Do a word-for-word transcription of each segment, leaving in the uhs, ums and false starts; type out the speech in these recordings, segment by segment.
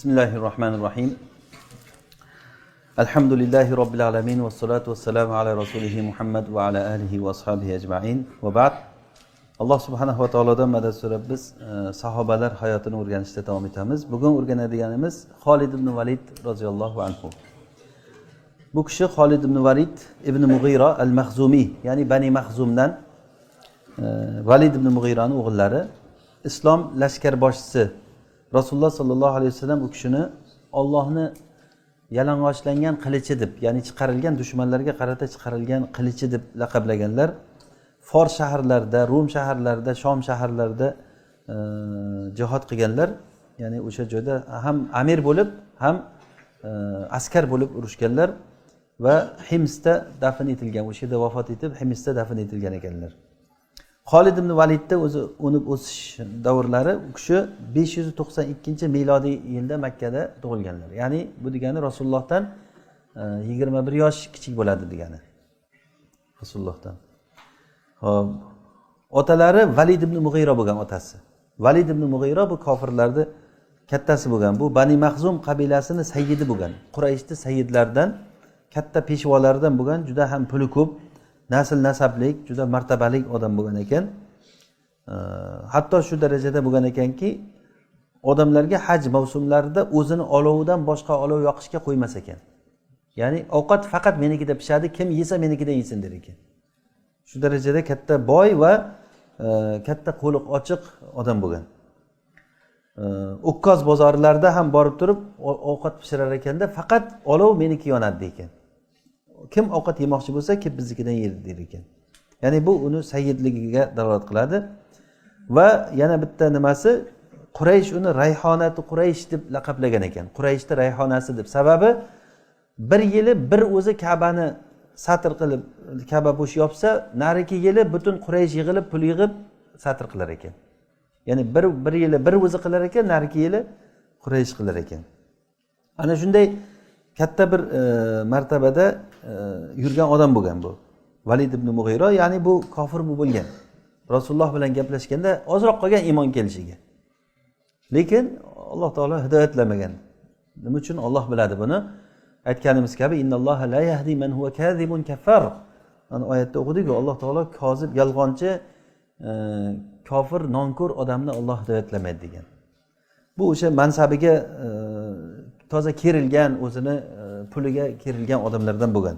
بسم الله الرحمن الرحيم. الحمد لله رب العالمين، والصلاة والسلام على رسوله محمد وعلى آله وأصحابه أجمعين، وبعد. Alloh subhanahu va taolodan madad so'rab, biz, e, sahobalar hayotini o'rganishda davom etamiz. Bugun o'rganadiganimiz Xolid ibn Valid roziyallohu anhu. Bu kishi Xolid ibn Valid ibn Mug'ira al-Maxzumiy, ya'ni Bani Maxzumdan, e, Valid ibn Mug'irani o'g'illari, Islom lashkarboshisi Rasululloh sollallohu alayhi vasallam u kishini Allohni yalang'ochlangan qilichi deb, ya'ni chiqarilgan, dushmanlarga qarata chiqarilgan qilichi deb laqablaganlar. Fors shaharlarida, Rum shaharlarida, Shom shaharlarida, e, jihod qilganlar. Ya'ni o'sha joyda ham amir bo'lib, ham, e, askar bo'lib urushganlar va Himsda dafn etilgan, o'sha yerda vafot etib, Himsda dafn etilgan ekanlar. Xolid ibn Validni o'zi unib o'sish davrlari, u kishi besh yuz to'qson ikkinchi milodiy yilda Makkada tug'ilganlar. Ya'ni bu degani Rasulullohdan, e, yigirma bir yosh kichik bo'ladi degani. Rasulullohdan. Hop. Otalari Valid ibn Mug'ira bo'lgan otasi. Valid ibn Mug'ira bu kofirlarni kattasi bo'lgan. Bu Bani Maxzum qabilasini sayyidi bo'lgan. Qurayshni sayyidlaridan, katta peshvolaridan bo'lgan, juda ham puli ko'p, nasl nasablik, juda martabalik odam bo'lgan ekan. E, hatto shu darajada bo'lgan ekanki, odamlarga haj mavsumlarida o'zini olovidan boshqa olov yoqishga qo'ymas ekan. Ya'ni ovqat faqat menikida pishadi, kim yesa menikidan yesin der ekan. Shu darajada katta boy va, e, katta qo'li ochiq odam bo'lgan. E, O'kkoz bozorlarda ham borib turib o-, ovqat pishirar ekanda, faqat olov meniki yonadi deykan. Kim ovqat yemoqchi bo'lsa, kelib biznikidan yedi der ekan. Ya'ni bu uni sayyidligiga dalolat qiladi. Va yana bitta nimasi, Quraysh uni Rayhonati Quraysh deb laqablagan ekan. Qurayshni Rayhonasi deb. Sababi bir yili bir o'zi Ka'bani satr qilib, Ka'ba bo'sh yopsa, narigi yili butun Quraysh yig'ilib, pul yig'ib satr qilar ekan. Ya'ni bir, bir yili bir o'zi qilar ekan, narigi yili Quraysh qilar ekan. Ana shunday katta bir, e, martabada, e, yurgan odam bo'lgan bu. Valid ibn Mug'ira, ya'ni bu kofir bu bo'lgan. Rasululloh bilan gaplashganda ozroq qolgan iymon kelishiga. Lekin Alloh taolo hidoyatlamagan. Nima uchun? Alloh biladi buni. Aytganimiz kabi, "Innalloha la yahdi man huwa kazibun kaffar." Mana oyatda o'qidik-ku, Alloh taolo kozib, yolg'onchi, e, kofir, nonko'r odamni Alloh hidoyatlamaydi degan. Bu o'sha mansabiga, e, toza kerilgan, o'zini, e, puliga kerilgan odamlardan bo'lgan.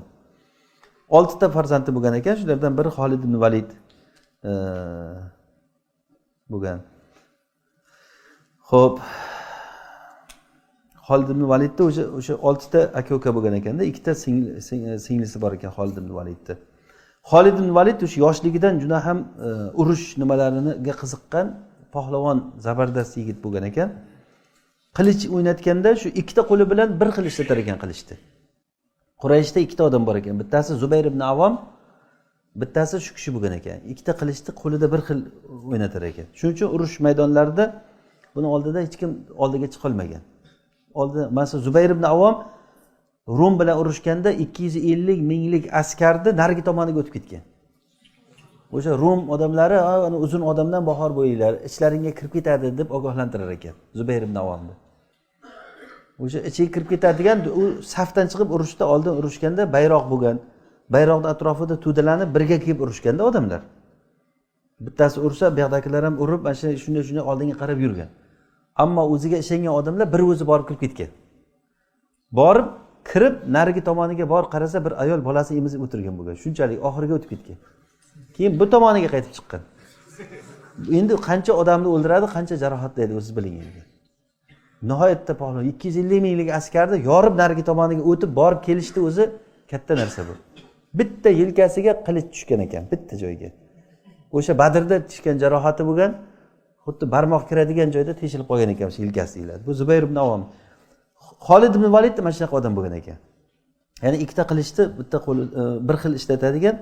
Oltita farzandi bo'lgan ekan, shulardan biri Xolid ibn Valid, e, bo'lgan. Xo'p. Xolid ibn Validda o'sha, o'sha oltita aka-uka bo'lgan ekanda, ikkita singli-, sing-, singlisi bor ekan Xolid ibn Validda. Xolid ibn Valid o'sha yoshligidan juda ham, e, urush nimalariga qiziqqan, pahlavon, zabardast yigit bo'lgan ekan. Qilich o'ynatganda shu ikkita qo'li bilan bir xil ishlatar ekan qilichni. Qurayshda ikkita odam bor ekan. Bittasi Zubayr ibn Avom, bittasi shu kishi bo'lgan ekan. Ikkita qilichni qo'lida bir xil o'ynatar ekan. Shuning uchun urush maydonlarida buni oldida hech kim oldiga chiqolmagan. Oldi, masalan, Zubayr ibn Avom Rum bilan urushganda ikki yuz ellik minglik askarni narigi tomoniga o'tib ketgan. O'sha Rum odamlari, "A, ana uzun odamdan bahor bo'linglar, ichlaringga kirib ketadi", deb ogohlantirar ekan Zubayr ibn Avomni. O'sha ichiga kirib ketadigan, u safdan chiqib urushda, oldin urushganda bayroq bo'lgan, bayroqni atrofida to'dalanib birga kelib urushganda odamlar. Bittasi ursa, bu yoqdagilar ham urib, mana shu shunday, shunday oldinga qarab yurgan. Ammo o'ziga ishongan odamlar bir o'zi borib kirib ketgan. Borib, kirib, narigi tomoniga borib qarasa, bir ayol bolasi emizib o'tirgan bo'lgan. Shunchalik oxiriga o'tib ketgan. Keyin bu tomoniga qaytib chiqqan. Endi qancha odamni o'ldiradi, qancha jarohatlaydi, o'zi bilingan ekan. Nihoyatda pahlavon ikki yuz ellik minglik askarni yorib narigi tomoniga o'tib borib kelishdi o'zi katta narsa bu. Bitta yelkasiga qilich tushgan ekan, bitta joyga. O'sha Badrda tushgan jarohati bo'lgan, xuddi barmoq kiradigan joyda teshilib qolgan ekan o'sha yelkasi deyiladi. Bu Zubayr ibn Avom. Xolid ibn Valid mana shunaqa odam bo'lgan ekan. Ya'ni ikkita qilichni bitta qo'li, e, bir xil ishlatadigan,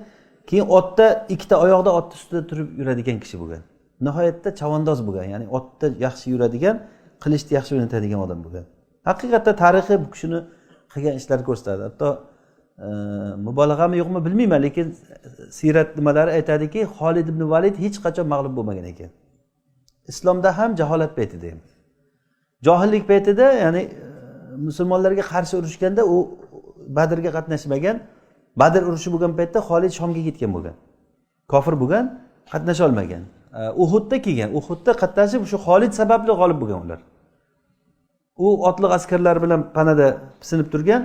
keyin otda ikkita oyoqda otni ustida turib yuradigan kishi bo'lgan. Nihoyatda chavandoz bo'lgan, ya'ni otda yaxshi yuradigan, qilichni yaxshi o'ynatadigan odam bo'lgan. Haqiqatda tarixi bu kishini qilgan ishlari ko'rsatadi. Hatto, e, mubolag'ami yo'qmi bilmayman, lekin siyrat nimalari aytadiki, Xolid ibn Valid hech qachon mag'lub bo'lmagan ekan. Islomda ham jaholat paytida ham. جاھىللىك پەيتىدە، يەنى، ئە، مۇسۇلمانلارغا قارشى ئۇرۇشقاندا ئۇ بەدرگە قاتناشمىغان. بەدر ئۇرۇشى بولغان پەيتتە خالىد شامغا كەتكەن بولغان. كاپىر بولغان، قاتناشالمىغان. ئە، ئۇھۇددا كەلگەن. ئۇھۇددا قاتناشىپ، شۇ خالىد سەۋەبلىك غالىب بولغان ئۇلار. ئۇ ئاتلىق ئەسكەرلەر بىلەن پانادا پىسىنىپ تۇرغان.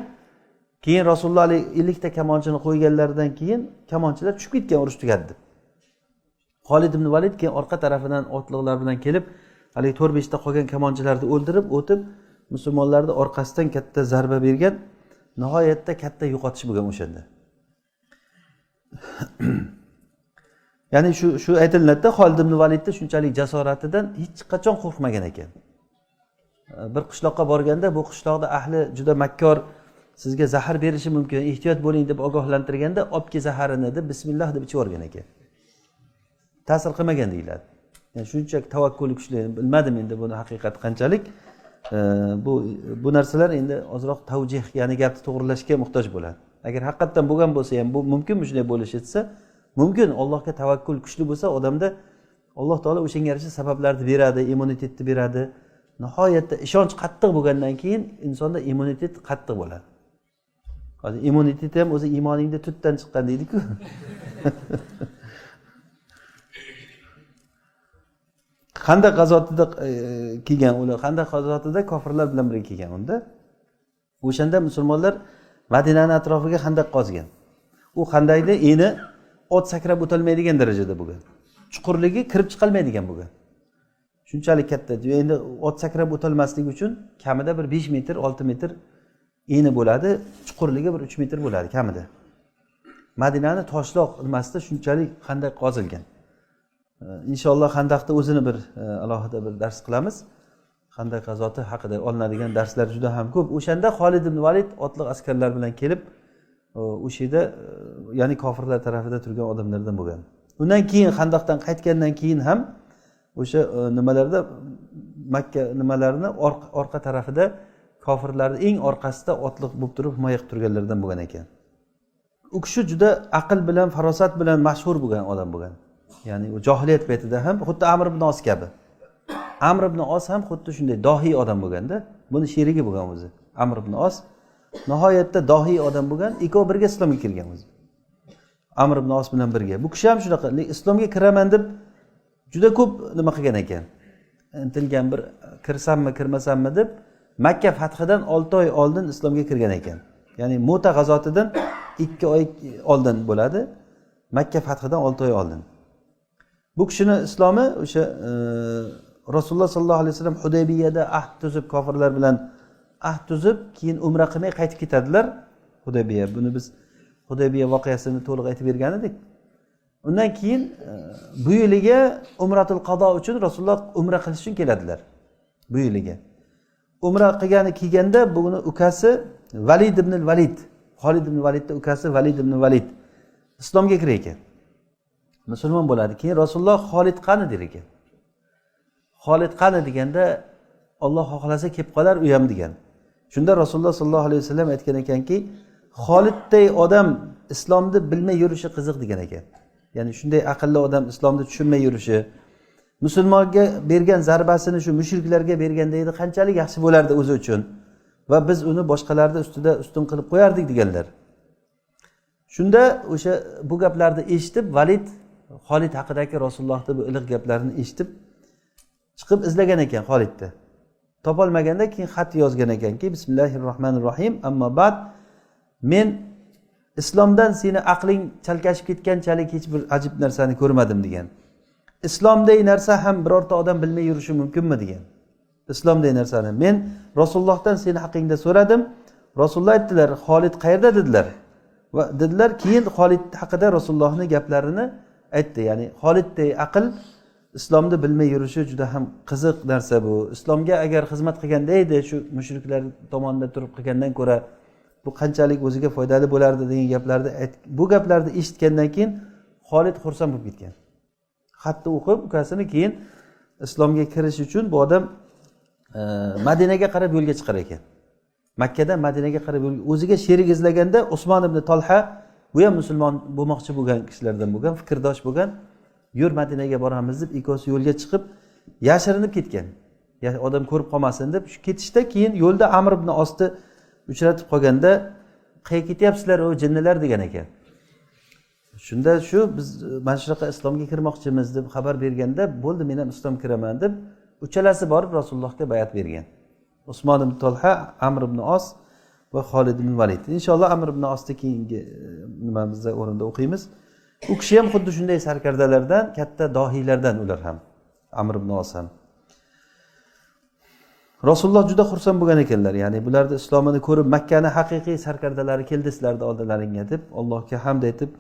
كېيىن رەسۇلۇللا ھەلىگى ئەللىكتە كامانچىنى قويغانلىرىدىن كېيىن كامانچىلار چۈشۈپ كەتكەن، ئۇرۇش تۈگەدى دەپ. خالىد ئىبن ۋالىد كېيىن ئارقا تەرىپىدىن ئاتلىقلار بىلەن كېلىپ، ھەلىگى تور بېشىدا قالغان كامانچىلارنى ئۆلتۈرۈپ ئۆتۈپ، مۇسۇلمانلارنى ئارقىسىدىن كاتتا زەربە بەرگەن. ناھايەتتە كاتتا يوقىتىش بولغان ئوشاندا. يەنى شۇ، شۇ ئېيتىلىنەتتى، خالىد ئىبن ۋالىدنى شۇنچىلىك جاسارىتىدىن ھېچقاچان قورقمىغان ئىكەن. بىر قىشلاققا بارغاندا، بۇ قىشلاقتا ئەھلى جۈدە مەككار، سىزگە زەھەر بېرىشى مۇمكىن، ئېھتىيات بولۇڭ دەپ ئاگاھلاندۇرغاندا، ئاپكى زەھەرىنى دەپ، بىسمىللاھ دەپ ئىچىۋالغان ئىكەن. تەسىر قىلمىغان دەيلەر. يەنى شۇنچە تەۋەككۈلى كۈچلۈك، بىلمىدىم ئەمدى بۇنى ھەقىقەت قانچىلىك. ئە، بۇ، بۇ نەرسىلەر ئەمدى ئازراق تەۋجىھ، يەنى گەپنى توغرىلاشقا موھتاج بولار. ئەگەر ھەقىقەتەن بولغان بولسا ھەم، بۇ مۇمكىنمۇ شۇنداق بولۇشى دېسە، مۇمكىن. ئاللاھقا تەۋەككۈل كۈچلۈك بولسا ئادەمدە، ئاللاھ تائالا ئوشۇنىڭغا يارىشا سەۋەبلەرنى بېرەدۇ، ئىممۇنىتېتنى بېرەدۇ. ناھايەتتە ئىشەنچ قاتتىق بولغاندىن كېيىن ئىنساندا ئىممۇنىتېت قاتتىق بولىدۇ. ھازىر ئىممۇنىتېت ھەم ئۆزى ئىمانىڭدا تۆتتىن چىققان دەيدىكۇ. خەندەق غازۋاتىدا، ئە، كەلگەن ئۇلار. خەندەق غازۋاتىدا كاپىرلار بىلەن بىرگە كەلگەن ئۇندا. ئوشاندا مۇسۇلمانلار مەدىنەنىڭ ئەتراپىغا خەندەق قازغان. ئۇ خەندەكنى ئېنى ئات سەكرەپ ئۆتەلمەيدىغان دەرىجىدە بولغان. چۇقۇرلۇقى كىرىپ چىقالمايدىغان بولغان. شۇنچىلىك كاتتا. ئەمدى ئات سەكرەپ ئۆتەلمەسلىكى ئۈچۈن كەمىدە بىر بەش مېتىر، ئالتە مېتىر ئېنى بولىدۇ. چۇقۇرلۇقى بىر ئۈچ مېتىر بولىدۇ كەمىدە. مەدىنەنى تاشلاق نېمىسىدا شۇنچىلىك خەندەك قازىلغان. ئىنشاللا خەندەقنى ئۆزىنى بىر، ئە، ئالاھىدە بىر دەرس قىلىمىز. خەندەق غازۋاتى ھەققىدە ئالىنىدىغان دەرسلەر جۈدە ھەم كۆپ. ئوشاندا خالىد ئىبن ۋالىد ئاتلىق ئەسكەرلەر بىلەن كېلىپ، ئۇ، ئۇ يەردە، ئە، يەنى كاپىرلار تەرىپىدە تۇرغان ئادەملەردىن بولغان. ئۇندىن كېيىن خەندەقتىن قايتقاندىن كېيىن ھەم ئوشا، ئە، نېمىلەردە، مەككە نېمىلەرنى ئارق-، ئارقا تەرىپىدە كاپىرلارنى ئەڭ ئارقىسىدا ئاتلىق بولۇپ تۇرۇپ ھىمايە قىلىپ تۇرغانلىرىدىن بولغان ئىكەن. ئۇ كىشى جۈدە ئەقىل بىلەن، پاراسەت بىلەن مەشھۇر بولغان ئادەم بولغان. يەنى ئۇ جاھىلىيەت پېتىدە ھەم خۇددى ئەمر ئىبن ئاس كەبى. ئەمر ئىبن ئاس ھەم خۇددى شۇنداق داھىي ئادەم بولغاندا، بۇنى شېرىكى بولغان ئۆزى. ئەمر ئىبن ئاس ناھايەتتە داھىي ئادەم بولغان، ئىككىۋى بىرگە ئىسلامغا كىرگەن ئۆزى. ئەمر ئىبن ئاس بىلەن بىرگە. بۇ كىشى ھەم شۇنداق، لېكىن ئىسلامغا كىرىمەن دەپ جۈدە كۆپ نېمە قىلغان ئىكەن. ئىنتىلگەن بىر كىرسەممۇ، كىرمىسەممۇ دەپ، مەككە فەتھىدىن ئالتە ئاي ئالدىن ئىسلامغا كىرگەن ئىكەن. يەنى مۇئتە غازۋاتىدىن ئىككى ئاي ئالدىن بولىدۇ. مەككە فەتھىدىن ئالتە ئاي ئالدىن. بۇ كىشىنىڭ ئىسلامى ئوشا، ئە، رەسۇلۇللا ساللاللاھۇ ئەلەيھى ۋەسەللەم ھۇدەيبىيەدە ئەھد تۈزۈپ، كاپىرلار بىلەن ئەھد تۈزۈپ، كېيىن ئۇمرا قىلماي قايتىپ كېتەدىلەر. ھۇدەيبىيە، بۇنى بىز ھۇدەيبىيە ۋەقەسىنى تولۇق ئېيتىپ بەرگەن ئىدۇق. ئۇندىن كېيىن، ئە، بۇ يىلىگە ئۇمراتۇل قازا ئۈچۈن رەسۇلۇللا ئۇمرا قىلىش ئۈچۈن كېلەدىلەر. بۇ يىلىگە. ئۇمرا قىلغانى كەلگەندە بۇنى ئۇكاسى ۋەلىد ئىبنىل ۋەلىد، خالىد ئىبن ۋەلىدنىڭ ئۇكاسى ۋەلىد ئىبن ۋەلىد ئىسلامغا كىرىدىكەن. مۇسۇلمان بولىدىكەن. رەسۇلۇللا خالىد قانى دەيدىكەن. خالىد قانى دېگەندە، ئاللا خالىسا كېلىپ قالار ئۆيەم دېگەن. شۇندا رەسۇلۇللا ساللاللاھۇ ئەلەيھى ۋەسەللەم ئېيتقان ئىكەنكى، خالىدتەي ئادەم ئىسلامنى بىلمەي يۈرۈشى قىزىق دېگەن ئىكەن. يەنى شۇنداق ئەقىللىق ئادەم ئىسلامنى چۈشەنمەي يۈرۈشى، مۇسۇلمانغا بەرگەن زەربىسىنى شۇ مۇشرىكلارغا بەرگەن دەيدۇ، قانچىلىك ياخشى بولاتتى ئۆزى ئۈچۈن. ۋە بىز ئۇنى باشقىلاردا ئۈستىدە ئۈستۈن قىلىپ قوياتتۇق دېگەنلەر. شۇندا ئوشا بۇ گەپلەرنى ئېشىتىپ، ۋەلىد خالىد ھەققىدىكى رەسۇلۇللاھنىڭ بۇ ئىللىق گەپلەرنى ئېشىتىپ، چىقىپ ئىزدىگەن ئىكەن خالىدنى. تاپالمىغاندا كېيىن خەت يازغان ئىكەنكى، بىسمىللاھىر راھمانىر راھىم، ئەمما بەئد، مەن ئىسلامدىن سېنى ئەقلىڭ چەلكەشىپ كەتكەنچىلىك ھېچ بىر ئەجىب نەرسىنى كۆرمىدىم دېگەن. ئىسلام دەي نەرسە ھەم بىرەرتە ئادەم بىلمەي يۈرۈشى مۇمكىنمۇ دېگەن. ئىسلام دەي نەرسىنى. مەن رەسۇلۇللاھتىن سېنى ھەققىڭدە سورىدىم. رەسۇلۇللا ئېيتتىلەر، خالىد قەيەردە دېدىلەر. ۋە دېدىلەر، كېيىن خالىد ھەققىدە رەسۇلۇللاھنىڭ گەپلىرىنى ئېيتتى. يەنى خالىدتەي ئەقىل ئىسلامدا بىلمەي يۈرۈشى جۈدە ھەم قىزىق نەرسە بۇ. ئىسلامغا ئەگەر خىزمەت قىلغان دەيدۇ، شۇ مۇشرىكلار تامانىدا تۇرۇپ قىلغاندىن كۆرە بۇ قانچىلىك ئۆزىگە پايدالىق بولاتتى دېگەن گەپلەرنى ئېيت-، بۇ گەپلەرنى ئېشىتكەندىن كېيىن خالىد خۇرسەن بولۇپ كەتكەن. خەتنى ئوقۇپ، ئۇكاسىنى كېيىن ئىسلامغا كىرىش ئۈچۈن بۇ ئادەم، ئە، مەدىنەگە قاراپ يولغا چىقار ئىكەن. مەككەدىن مەدىنەگە قاراپ يول-، ئۆزىگە شېرىك ئىزدىگەندە ئوسمان ئىبنى تالھا، بۇ ھەم مۇسۇلمان بولماقچى بولغان كىشىلەردىن بولغان، پىكىرداش بولغان، يۈر مەدىنەگە بارىمىز دەپ ئىككىسى يولغا چىقىپ ياشىرىنىپ كەتكەن. يا ئادەم كۆرۈپ قالماسۇن دەپ، شۇ كېتىشتە كېيىن يولدا ئامر ئىبن ئاسنى ئۇچرىتىپ قالغاندا، «قەيەرگە كېتىۋاتىسىلەر، ئۇ جىننىلەر» دېگەن ئىكەن. شۇندا شۇ، «بىز مەشرىقى ئىسلامغا كىرمەكچىمىز» دەپ خەۋەر بەرگەندە، «بولدى، مەن ھەم ئىسلام كىرىمەن» دەپ، ئۈچەلەسى بارىپ رەسۇلۇللاھقا بەيئەت بەرگەن. ئۇسمان ئىبن تالھا، ئامر ئىبن ئاس ۋە خالىد ئىبن ۋالىد. ئىنشاللا ئامر ئىبن ئاسنى كېيىنكى، ئە، نېمىمىزدە، ئورنىدا ئوقۇيمىز. ئۇ كىشى ھەم خۇددى شۇنداي سەركەردىلەردىن، كاتتا داھىيلەردىن ئۇلار ھەم. ئامر ئىبن ئاس ھەم. رەسۇلۇللاھ جۈدە خۇرسەن بولغان ئىكەنلەر. يەنى بۇلاردا ئىسلامنى كۆرۈپ، مەككەنىڭ ھەقىقىي سەركەردىلەرى كەلدى سىلەردە ئالدىلارىڭغا دەپ، ئاللاھقا ھەمد ئېيتىپ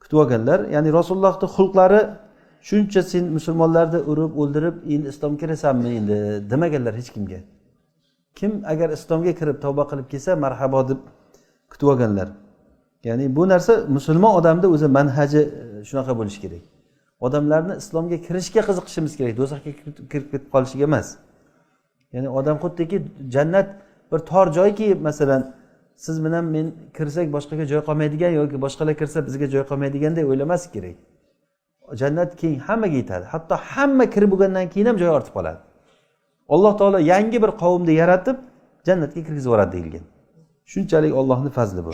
كۈتۈۋالغانلار. يەنى رەسۇلۇللاھنىڭ خۇلقلىرى شۇنچە سەن مۇسۇلمانلارنى ئۇرۇپ، ئۆلتۈرۈپ، ئەمدى ئىسلام كىرىسەنمۇ ئەمدى دېمىگەنلەر ھېچكىمگە. كىم ئەگەر ئىسلامغا كىرىپ، تەۋبە قىلىپ كەلسە، مەرھابا دەپ كۈتۈۋالغانلار. يەنى بۇ نەرسە مۇسۇلمان ئادەمنىڭ ئۆزى مەنھەجى، ئە، شۇناقا بولۇشى كېرەك. ئادەملەرنى ئىسلامغا كىرىشكە قىزىقىشىمىز كېرەك، دوزاخقا كىرىپ، كىرىپ كېتىپ قالىشىغا ئەمەس. يەنى ئادەم خۇددىكى جەننەت بىر تار جايكى، مەسىلەن، سىز بىلەن مەن كىرسەك باشقىغا جاي قالمايدىغان ياكى باشقىلار كىرسە بىزگە جاي قالمايدىغاندەك ئويلىماسلىق كېرەك. جەننەت كەڭ، ھەممىگە يېتەدۇ. ھەتتا ھەممە كىرىپ بولغاندىن كېيىن ھەم جاي ئارتىپ قالىدۇ. ئاللاھ تائالا يەڭگى بىر قەۋمنى يارىتىپ، جەننەتكە كىرگۈزۈپ يۈرىدۇ دېيىلگەن. شۇنچىلىك ئاللاھنىڭ پەزلى بۇ.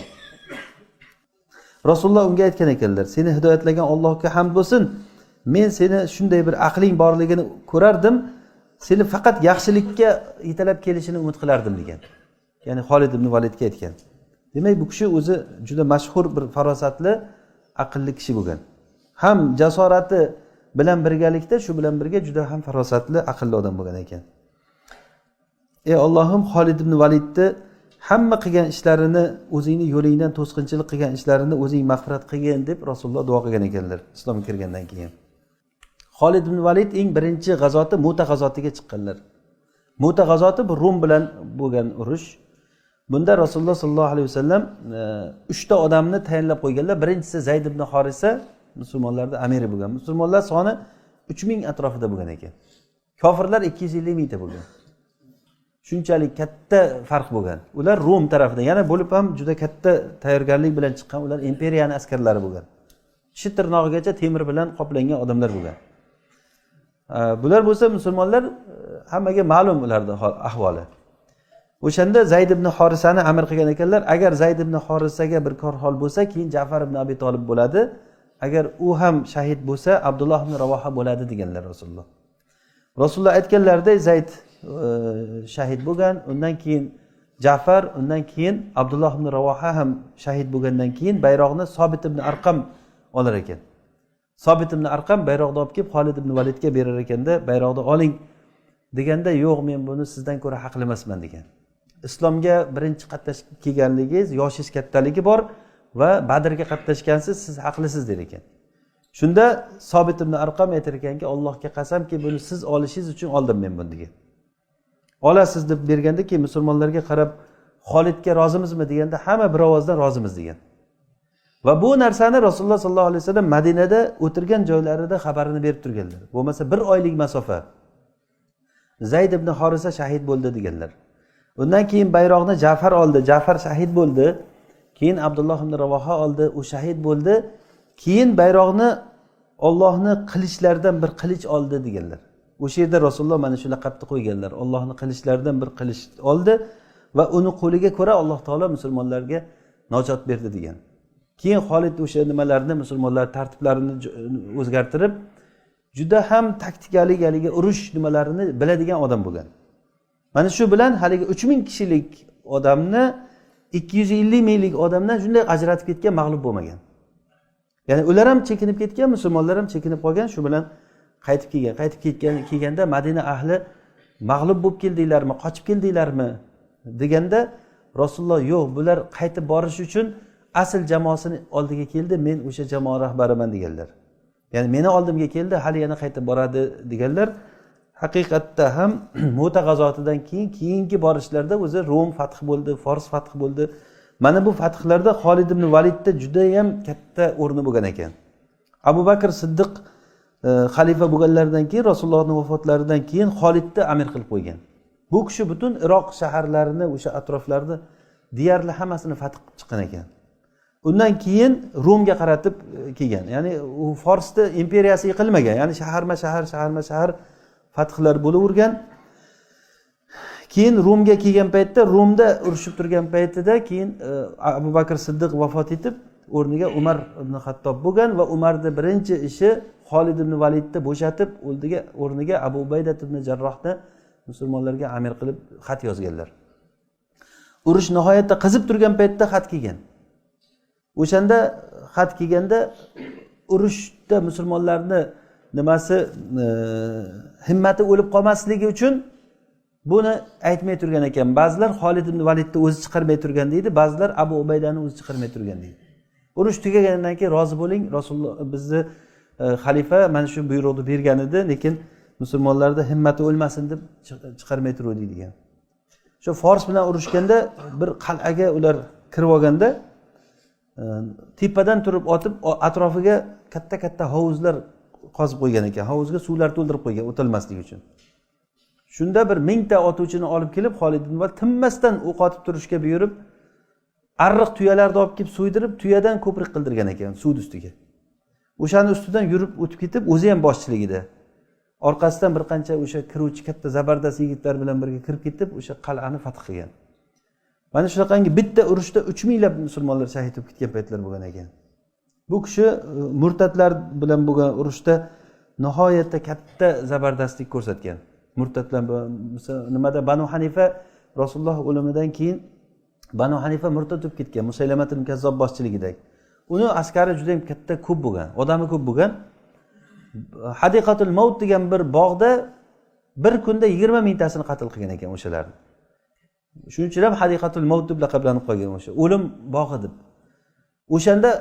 رەسۇلۇللاھ ئۇنىڭغا ئېيتقان ئىكەنلەر، سېنى ھىدايەتلىگەن ئاللاھقا ھەمد بولسۇن، مەن سېنى شۇنداي بىر ئەقلىڭ بارلىقىنى كۆرەردىم، سېنى پەقەت ياخشىلىققا يېتەلەپ كېلىشىنى ئۈمىد قىلاردىم دېگەن. يەنى خالىد ئىبن ۋالىدقا ئېيتقان. دېمەك، بۇ كىشى ئۆزى جۈدە مەشھۇر بىر پاراسەتلىك، ئەقىللىك كىشى بولغان. ھەم جاسارىتى بىلەن بىرگىلىكتە، شۇ بىلەن بىرگە جۈدە ھەم پاراسەتلىك، ئەقىللىك ئادەم بولغان ئىكەن. ئەي ئاللاھىم، خالىد ئىبن ۋالىدنى ھەممە قىلغان ئىشلىرىنى، ئۆزۈڭنىڭ يولۇڭدىن توسقۇنچىلىق قىلغان ئىشلىرىنى ئۆزۈڭ مەغپىرەت قىلغىن دەپ رەسۇلۇللاھ دۇئا قىلغان ئىكەنلەر، ئىسلامغا كىرگەندىن كېيىن. خالىد ئىبن ۋالىد ئەڭ بىرىنچى غازاتى مۇتە غازاتىغا چىققانلار. مۇتە غازاتى بۇ روم بىلەن بولغان ئۇرۇش. بۇندا رەسۇلۇللاھ ساللاللاھۇ ئەلەيھى ۋەسەللەم، ئە، ئۈچتە ئادەمنى تەيىنلەپ قويغانلار. بىرىنچىسى زەيد ئىبن ھارىسە، مۇسۇلمانلارنىڭ ئەمىرى بولغان. مۇسۇلمانلار سانى ئۈچ مىڭ ئەتراپىدا بولغان ئىكەن. كافىرلار ئىككى يۈز ئەللىك مىڭتا بولغان. شۇنچىلىك كاتتا پەرق بولغان. ئۇلار روم تەرەپتە، يەنە بولۇپ ھەم جۈدە كاتتا تەييارگارلىق بىلەن چىققان، ئۇلار ئىمپېرىيەنىڭ ئەسكەرلىرى بولغان. چىش تىرنىغىغىچە تېمىر بىلەن قاپلانغان ئادەملەر بولغان. ئە، بۇلار بولسا مۇسۇلمانلار، ئە، ھەممىگە مەلۇم ئۇلارنىڭ ھال-، ئەھۋالى. ئوشاندا زەيد ئىبن ھارىسانى ئەمىر قىلغان ئىكەنلەر، ئەگەر زەيد ئىبن ھارىساگە بىر كار ھال بولسا، كېيىن جەفەر ئىبن ئەبى تالىب بولىدۇ. ئەگەر ئۇ ھەم شەھىد بولسا، ئابدۇللاھ ئىبن راۋاھا بولىدۇ دېگەنلەر رەسۇلۇللاھ. رەسۇلۇللاھ ئېيتقانلىرىدەك زەيد، ئە، شەھىد بولغان، ئۇندىن كېيىن جەفەر، ئۇندىن كېيىن ئابدۇللاھ ئىبن راۋاھا ھەم شەھىد بولغاندىن كېيىن بايراقنى سابىت ئىبن ئەرقەم ئالار ئىكەن. سابىت ئىبن ئەرقەم بايراقنى ئېلىپ كېلىپ خالىد ئىبن ۋالىدقا بېرەر ئىكەندە، «بايراقنى ئالىڭ» دېگەندە، «يوق، مەن بۇنى سىزدىن كۆرە ھەقلىق ئەمەسمەن» دېگەن. «ئىسلامغا بىرىنچى قاتناشقان كېلىشىڭىز، ياشىڭىز كاتتىلىكى بار ۋە بەدرگە قاتناشقانسىز، سىز ھەقلىقسىز» دېگەن. شۇندا سابىت ئىبن ئەرقەم ئېيتار ئىكەنكى، «ئاللاھقا قەسەمكى، بۇنى سىز ئالىشىڭىز ئۈچۈن ئالدىم مەن بۇنى» دېگەن. «ئالىسىز» دەپ بەرگەندىكى، مۇسۇلمانلارغا قاراپ، «خالىدقا رازىمىزمۇ؟» دېگەندە، ھەممە بىر ئاۋازدىن «رازىمىز» دېگەن. ۋە بۇ نەرسىنى رەسۇلۇللاھ ساللاللاھۇ ئەلەيھى ۋەسەللەم مەدىنىدە ئولتۇرغان جايلىرىدا خەۋەرىنى بېرىپ تۇرغانلار. بولمىسا بىر ئايلىق مەسافە. زەيد ئىبن ھارىسە شەھىد بولدى دېگەنلەر. ئۇندىن كېيىن بايراقنى جەفەر ئالدى، جەفەر شەھىد بولدى. كېيىن ئابدۇللاھ ئىبن راۋاھا ئالدى، ئۇ شەھىد بولدى. كېيىن بايراقنى ئاللاھنىڭ قىلىچلىرىدىن بىر قىلىچ ئالدى دېگەنلەر. ئۇ شۇ يەردە رەسۇلۇللاھ مانا شۇ لەقەبنى قويغانلار. ئاللاھنىڭ قىلىچلىرىدىن بىر قىلىچ ئالدى ۋە ئۇنىڭ قولىغا كۆرە ئاللاھ تائالا مۇسۇلمانلارغا ناجات بەردى دېگەن. كېيىن خالىد ئوشۇ نېمىلەرنى، مۇسۇلمانلار تەرتىپلەرنى جۇ-، ئۆزگەرتىپ، جۈدە ھەم تاكتىكىلىك ھېلىقى ئۇرۇش نېمىلىرىنى بىلىدىغان ئادەم بولغان. مانا شۇ بىلەن ھېلىقى ئۈچ مىڭ كىشىلىك ئادەمنى ئىككى يۈز ئەللىك مىڭلىك ئادەمدىن شۇنداق ئاجرىتىپ كەتكەن، مەغلۇپ بولمىغان. يەنى ئۇلار ھەم چېكىنىپ كەتكەن، مۇسۇلمانلار ھەم چېكىنىپ قالغان، شۇ بىلەن قايتىپ كەلگەن. قايتىپ كەتكەن، كەلگەندە مەدىنە ئەھلى مەغلۇپ بولۇپ كەلدىلەرمۇ، قاچىپ كەلدىلەرمۇ دېگەندە، رەسۇلۇللاھ، يوق، بۇلار قايتىپ بارىش ئۈچۈن ئەسلى جامائەسىنى ئالدىغا كەلدى، مەن ئوشۇ جامائە رەھبىرىمەن دېگەنلەر. يەنى مېنى ئالدىمغا كەلدى، ھېلى يەنە قايتىپ بارىدۇ دېگەنلەر. ھەقىقەتتە ھەم مۇتە غازاتىدىن كېيىن، كېيىنكى بارىشلاردا ئۆزى روم فەتھ بولدى، فارس فەتھ بولدى. مانا بۇ فەتھلەردە خالىد ئىبن ۋەلىدنىڭ جۈدەيەم كاتتا ئورنى بولغان ئىكەن. ئەبۇ بەكىر سىددىق، ئە، خەلىپە بولغانلاردىن كېيىن، رەسۇلۇللاھنىڭ ۋاپاتلىرىدىن كېيىن خالىدنى ئەمىر قىلىپ قويغان. بۇ كىشى پۈتۈن ئىراق شەھەرلىرىنى، ئوشۇ ئەتراپلارنى دېيەرلىك ھەممىسىنى فەتھ قىلىپ چىققان ئىكەن. ئۇندىن كېيىن رومغا قارىتىپ، ئە، كەلگەن. يەنى ئۇ فارسنىڭ ئىمپېرىيەسى يىقىلمىغان. يەنى شەھەرمۇ شەھەر، شەھەرمۇ شەھەر فەتھلەر بولۇۋەرگەن. كېيىن رومغا كەلگەن پەيتتە، رومدا ئۇرۇشۇپ تۇرغان پەيتىدە كېيىن، ئە، ئەبۇ بەكىر سىددىق ۋاپات ئېتىپ، ئورنىگە ئۇمەر ئىبن خەتتاب بولغان ۋە ئۇمەرنى بىرىنچى ئىشى خالىد ئىبن ۋالىدنى بوشاتىپ، ئورنىگە، ئورنىگە ئەبۇ ئۇبەيدە ئىبن جەرراھنى مۇسۇلمانلارغا ئەمىر قىلىپ خەت يازغانلار. ئۇرۇش ناھايەتتە قىزىپ تۇرغان پەيتتە خەت كەلگەن. ئوشاندا خەت كەلگەندە، ئۇرۇشتا مۇسۇلمانلارنى نېمىسى، ئى، ھىممىتى ئۆلۈپ قالماسلىقى ئۈچۈن بۇنى ئېيتماي تۇرغان ئىكەن. بەزىلەر خالىد ئىبن ۋالىدنى ئۆزى چىقارماي تۇرغان دەيدۇ، بەزىلەر ئەبۇ ئۇبەيدانى ئۆزى چىقارماي تۇرغان دەيدۇ. ئۇرۇش تۈگىگەندىن كېيىن رازى بولۇڭ، رەسۇلۇللا، بىزنى، ئى، خەلىپە مانا شۇ بۇيرۇقنى بەرگەن ئىدى، لېكىن مۇسۇلمانلاردا ھىممىتى ئۆلمەسۇن دەپ چىق-، چىقارماي تۇرۇۋىدى دېگەن. شۇ فارس بىلەن ئۇرۇشكەندە بىر قەلئەگە ئۇلار كىرىۋالغاندا، ئى، تېپىدىن تۇرۇپ ئاتىپ، ئا-، ئەتراپىغا كاتتا-كاتتا ھاۋۇزلار قازىپ قويغان ئىكەن. ھاۋۇزغا سۇلار تولدۇرۇپ قويغان، ئۆتەلمەسلىكى ئۈچۈن. شۇندا بىر مىڭتا ئاتقۇچىنى ئېلىپ كېلىپ، خالىد ئىبن ۋالىد تىنماستىن ئوق ئېتىپ تۇرۇشقا بۇيرۇپ، ئارىق تۇيالارنى ئېلىپ كېلىپ سويدۇرۇپ، تۇيادىن كۆپرۈك قىلدۇرغان ئىكەن سۇ ئۈستىگە. ئوشانىڭ ئۈستىدىن يۈرۈپ ئۆتۈپ كېتىپ، ئۆزى ھەم باشچىلىقىدا. ئارقىسىدىن بىر قانچە ئوشا كىرىۋچى كاتتا زەبەردەست يىگىتلەر بىلەن بىرگە كىرىپ كېتىپ، ئوشا قەلئەنى فەتھ قىلغان. مانا شۇناقانگى بىتتە ئۇرۇشتا ئۈچ مىڭلاپ مۇسۇلمانلار شەھىد بولۇپ كەتكەن پەيتلەر بولغان ئىكەن. بۇ كىشى، ئى، مۇرتەتلەر بىلەن بولغان ئۇرۇشتا ناھايەتتە كاتتا زەبەردەستلىك كۆرسەتكەن. مۇرتەتلەر بۇ-، مىسال، نېمىدە، بەنۇ ھەنىفە رەسۇلۇللا ئۆلۈمىدىن كېيىن بەنۇ ھەنىفە مۇرتەت بولۇپ كەتكەن، مۇسەيلەمەتۇل كەززاب باشچىلىقىدەك. ئۇنىڭ ئەسكەرى جۈدەيىم كاتتا كۆپ بولغان، ئادىمى كۆپ بولغان. ھەدىقەتۇل مەۋت دېگەن بىر باغدا بىر كۈندە يىگىرمە مىڭتاسىنى قەتل قىلغان ئىكەن ئوشۇلارنى. شۇنىڭ ئۈچۈن ھەم ھەدىقەتۇل مەۋت دەپ لەقەملىنىپ قالغان ئوشۇ، ئۆلۈم باغى دەپ. ئوشاندا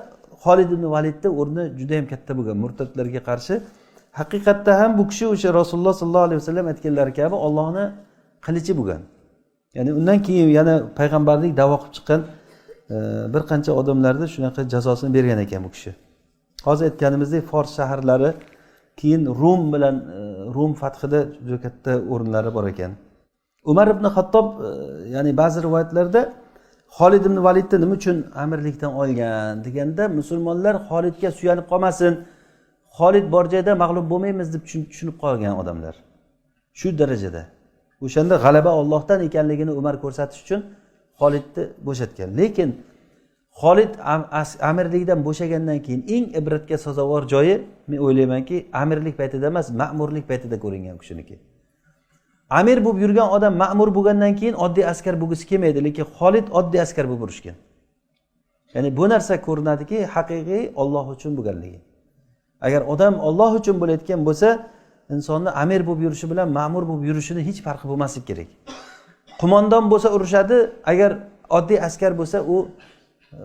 خالىد ئىبن ۋالىدنىڭ ئورنى جۈدەيىم كاتتا بولغان مۇرتەتلەرگە قارشى. ھەقىقەتتە ھەم بۇ كىشى ئوشۇ رەسۇلۇللا ساللاللاھۇ ئەلەيھى ۋەسەللەم ئېيتقانلارى كەبى ئاللاھنىڭ قىلىچى بولغان. يەنى ئۇندىن كېيىن يەنە پەيغەمبەرلىك دەۋا قىلىپ چىققان، ئە، بىر قانچە ئادەملەرنى شۇناقا جازاسىنى بەرگەن ئىكەن بۇ كىشى. ھازىر ئېيتقىنىمىزدەك فارس شەھەرلىرى كېيىن روم بىلەن، ئە، روم فەتھىدە جۈدە كاتتا ئورۇنلىرى بار ئىكەن. ئۇمەر ئىبن خەتتاب، ئە، يەنى بەزى رىۋايەتلەردە خالىد ئىبن ۋالىدنى نېمە ئۈچۈن ئەمىرلىكتىن ئالغان دېگەندە، مۇسۇلمانلار خالىدقا سۆيۈنۈپ قالماسۇن، خالىد بار جايدا مەغلۇپ بولمايمىز دەپ چۈشۈن-، چۈشىنىپ قالغان ئادەملەر. شۇ دەرىجىدە. ئوشاندا غەلىبە ئاللاھتىن ئىكەنلىكىنى ئۇمەر كۆرسەتىش ئۈچۈن خالىدنى بوشاتقان. لېكىن خالىد ئەم-، ئەس-، ئەمىرلىكتىن بوشىغاندىن كېيىن ئەڭ ئىبرەتكە سازاۋار جايى، مەن ئويلايمەنكى، ئەمىرلىك پەيتىدە ئەمەس، مەمۇرلۇق پەيتىدە كۆرۈنگەن ئۇ كىشىنىڭكى. ئەمىر بولۇپ يۈرگەن ئادەم مەمۇر بولغاندىن كېيىن ئاددىي ئەسكەر بولغۇسى كەلمەيدۇ، لېكىن خالىد ئاددىي ئەسكەر بولۇپ ئۇرۇشقان. يەنى بۇ نەرسە كۆرۈنەدىكى، ھەقىقىي ئاللاھ ئۈچۈن بولغانلىقى. ئەگەر ئادەم ئاللاھ ئۈچۈن بولۇۋاتقان بولسا، ئىنساننىڭ ئەمىر بولۇپ يۈرۈشى بىلەن مەمۇر بولۇپ يۈرۈشىنىڭ ھېچ پەرقى بولماسلىقى كېرەك. قوماندان بولسا ئۇرۇشىدۇ، ئەگەر ئاددىي ئەسكەر بولسا، ئۇ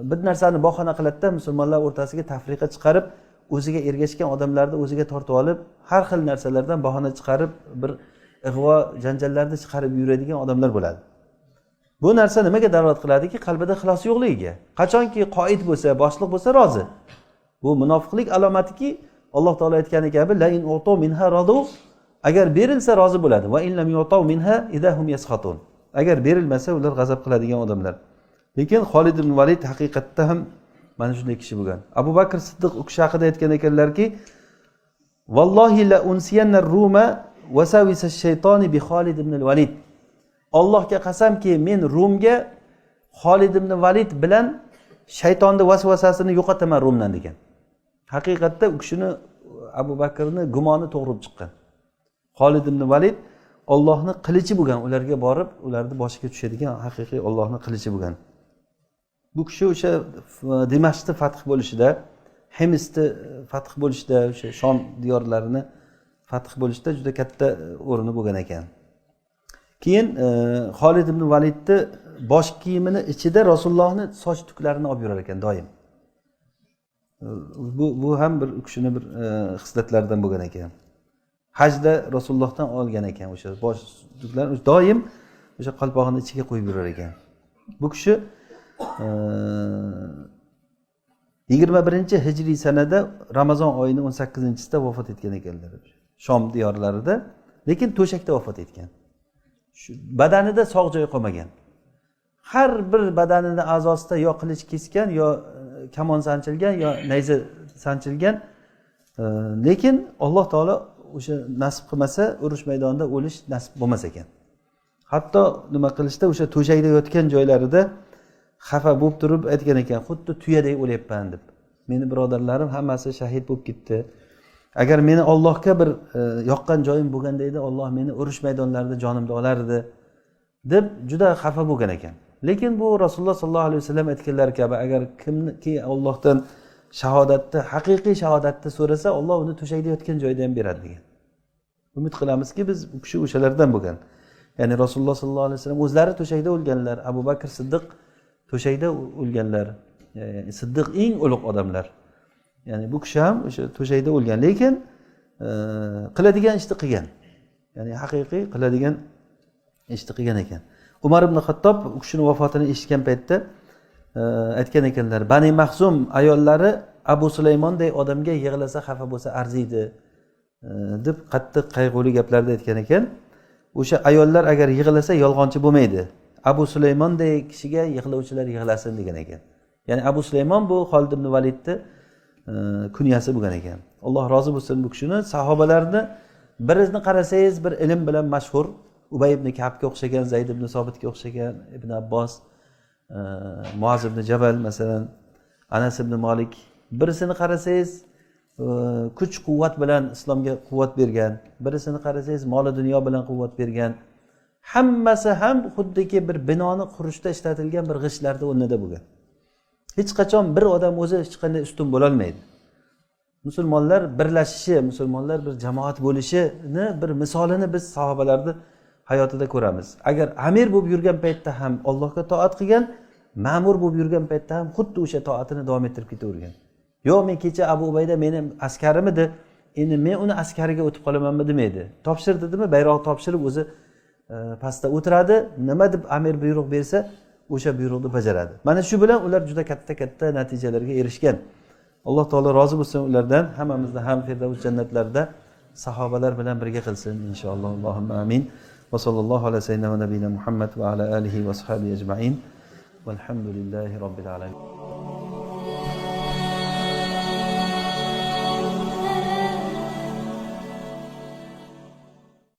بىر نەرسىنى باھانە قىلىدۇ، مۇسۇلمانلار ئوتتۇرىسىغا تەپرىقە چىقىرىپ، ئۆزىگە ئېرىشكەن ئادەملەرنى ئۆزىگە تارتىۋېلىپ، ھەر خىل نەرسىلەردىن باھانە چىقىرىپ، بىر ئىغۋا، جانجاللارنى چىقىرىپ يۈرىدىغان ئادەملەر بولىدۇ. بۇ نەرسە نېمىگە دالالەت قىلىدۇكى، قەلبىدە ئىخلاس يوقلۇقىغا. قاچانكى قائىد بولسا، باشلىق بولسا رازى. بۇ مۇناپىقلىق ئالامىتىكى، ئاللاھ تائالا ئېيتقان كەبى، «لەئىن ئۇتۇ مىنھا رەزۇ». ئەگەر بېرىلسە رازى بولىدۇ. «ۋە ئىن لەم يۇتەۋ مىنھا ئىزا ھۇم يەسخەتۇن». ئەگەر بېرىلمىسە ئۇلار غەزەپ قىلىدىغان ئادەملەر. لېكىن خالىد ئىبن ۋالىد ھەقىقەتتە ھەم مانا شۇنداق كىشى بولغان. ئەبۇ بەكر سىددىق ئۇ كىشى ھەققىدە ئېيتقان ئىكەنلەركى، «ۋاللاھى لەئۇنسىيەننە رۇمە ۋەساۋىسە شەيتانى بىخالىد ئىبنىل ۋەلىد». ئاللاھقا قەسەمكى، مەن رومغا خالىد ئىبن ۋەلىد بىلەن شەيتاننىڭ ۋەسۋەسەسىنى يوقىتىمەن رومدىن دېگەن. ھەقىقەتتە ئۇ كىشىنى، ئەبۇ بەكرنىڭ گۇمانى توغرا بولۇپ چىققان. خالىد ئىبن ۋەلىد ئاللاھنىڭ قىلىچى بولغان، ئۇلارغا بارىپ، ئۇلارنى باشىغا چۈشىدىغان ھەقىقىي ئاللاھنىڭ قىلىچى بولغان. بۇ كىشى ئوشا دىمەشقنى فەتھ بولۇشىدا، ھىمسنى فەتھ بولۇشىدا، ئوشا شام دىيارلىرىنى فەتھ بولۇشتا جۈدە كاتتا ئورنى بولغان ئىكەن. كېيىن، ئە، خالىد ئىبن ۋەلىدنى باش كىيىمىنى ئىچىدە رەسۇلۇللاھنى ساچ تۈكلىرىنى ئاپ يۈرەر ئىكەن دائىم. بۇ، بۇ ھەم بىر ئۇ كىشىنىڭ بىر، ئە، خىسلەتلىرىدىن بولغان ئىكەن. ھەجدە رەسۇلۇللاھتىن ئالغان ئىكەن ئوشا باش تۈكلەرنى، دائىم ئوشا قالپاقنىڭ ئىچىگە قويۇپ يۈرەر ئىكەن. بۇ كىشى، ئە، يىگىرمە بىرىنچى ھىجرىي سەنەدە رامازان ئايىنىڭ ئون سەككىزىنچىسىدە ۋاپات ئەتكەن ئىكەنلەر. شام دىيارلىرىدا، لېكىن تۆشەكتە ۋاپات ئەتكەن. شۇ بەدەنىدە ساغ جايى قالمىغان. ھەر بىر بەدەنىنىڭ ئەزاسىدا يا قىلىچ كەسكەن، يا، ئە، كامان سانچىلغان، يا نەيزە سانچىلغان. ئە، لېكىن ئاللاھ تائالا ئوشۇ نەسىپ قىلمىسا، ئۇرۇش مەيدانىدا ئۆلۈش نەسىپ بولماس ئىكەن. Hatto nima qilishda, o'sha to'shakda yotgan joylarida xafa bo'lib turib aytgan ekan, "Xuddi tuyadek o'lyapman", deb. "Meni birodarlarim hammasi shahid bo'lib ketdi. Agar meni Allohga bir, e, yoqqan joyim bo'lganda edi, Alloh meni urush maydonlarida jonimni olardi", deb juda xafa bo'lgan ekan. Lekin bu Rasululloh sollallohu alayhi vasallam aytganlari kabi, agar kimki Allohdan shahodatni, haqiqiy shahodatni so'rasa, Alloh uni to'shakda yotgan joyida ham beradi degan. Umid qilamizki, biz u kishi o'shalardan bo'lgan. Ya'ni Rasululloh sollallohu alayhi vasallam o'zlari to'shakda o'lganlar, Abu Bakr Siddiq to'shakda o'lganlar. E, Siddiq eng ulug' odamlar. Ya'ni bu kishi ham o'sha to'shakda o'lgan, lekin, e, qiladigan ishni qilgan. Ya'ni haqiqiy qiladigan ishni qilgan ekan. Umar ibn Xattob u kishini vafotini eshitgan paytda, e, aytgan ekanlar, "Bani Maxzum ayollari Abu Sulaymonday odamga yig'lasa, xafa bo'lsa arziydi", e, deb qattiq qayg'uli gaplarda aytgan ekan. "O'sha ayollar agar yig'lasa, yolg'onchi bo'lmaydi. Abu Sulaymonday kishiga yig'lovchilar yig'lasin", degan ekan. Ya'ni Abu Sulaymon bu Xolid ibn Validni, e, kunyasi bo'lgan ekan. Alloh rozi bo'lsin bu kishini. Sahobalarni birini qarasangiz, bir ilm bilan mashhur, Ubay ibn Ka'bga o'xshagan, Zayd ibn Sobitga o'xshagan, Ibn Abbos, e, Muoz ibn Jabal, masalan, Anas ibn Malik. Birisini qarasangiz, e, kuch-quvvat bilan islomga quvvat bergan, birisini qarasangiz, moli dunyo bilan quvvat bergan. Hammasi ham xuddiki bir binoni qurishda ishlatilgan bir g'ishtlarni o'rnida bo'lgan. Hech qachon bir odam o'zi hech qanday ustun bo'lolmaydi. Musulmonlar birlashishi, musulmonlar bir jamoat bo'lishini bir misolini biz sahobalarni hayotida ko'ramiz. Agar amir bo'lib yurgan paytda ham Allohga toat qilgan, ma'mur bo'lib yurgan paytda ham xuddi o'sha toatini davom ettirib ketavergan. "Yo'q, men kecha Abu Ubayda meni askarim edi, endi men uni askariga o'tib qolamanmi?" demaydi. "Topshir", dedimi, bayroq topshirib o'zi, e, pastda o'tiradi. Nima deb amir buyruq bersa, o'sha buyruqni bajaradi. Mana shu bilan ular juda katta-katta natijalarga erishgan. Alloh taolo rozi bo'lsin ulardan, hammamizni ham Firdavs jannatlarida sahobalar bilan birga qilsin, inshaalloh. Allohumma amin. Va sallallohu ala sayyidina va nabiyina Muhammad va ala alihi va sahbihi ajmain. Valhamdulillahi robbil alamin.